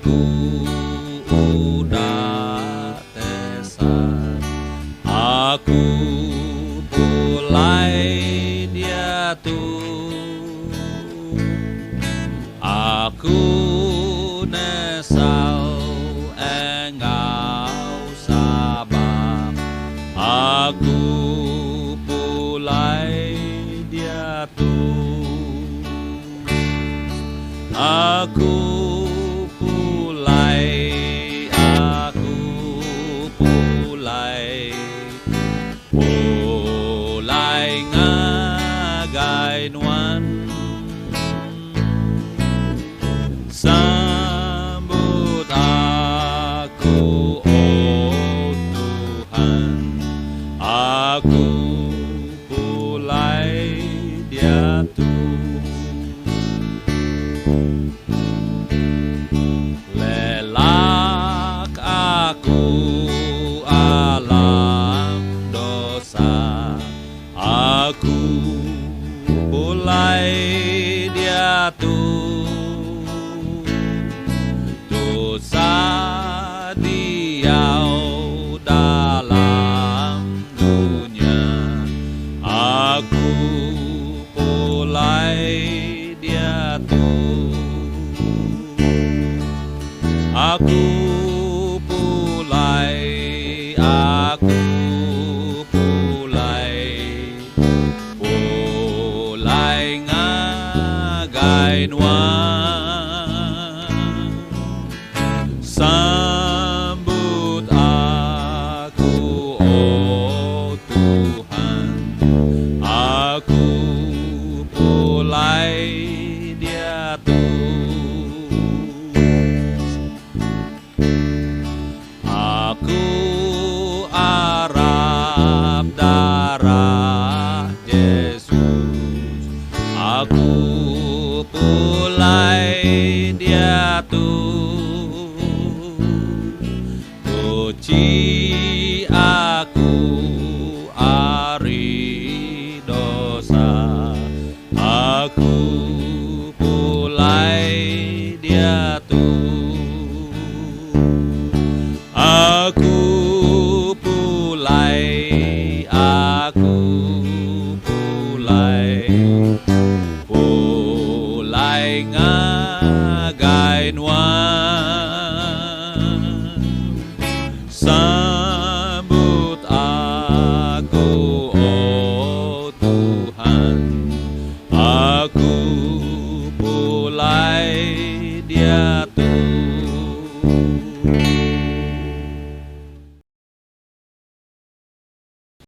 Aku udah tesat. Aku pulai diatu. Aku nesal enggau sabak. Aku pulai diatu. Aku pulai, aku pulai. Pulai ngagai nuan. Sambut aku, O Tuhan. Aku pulai diatu. Lelak aku alam dosa. Aku pulai diatu. Tusah diau dalam dunya. Aku pulai diatu. Aku pulai, aku pulai. Pulai ngagai nuan. Sambut aku, O Tuhan. Aku pulai diatu. Aku arap darah Jesus. Aku pulai diatu. Tuchi.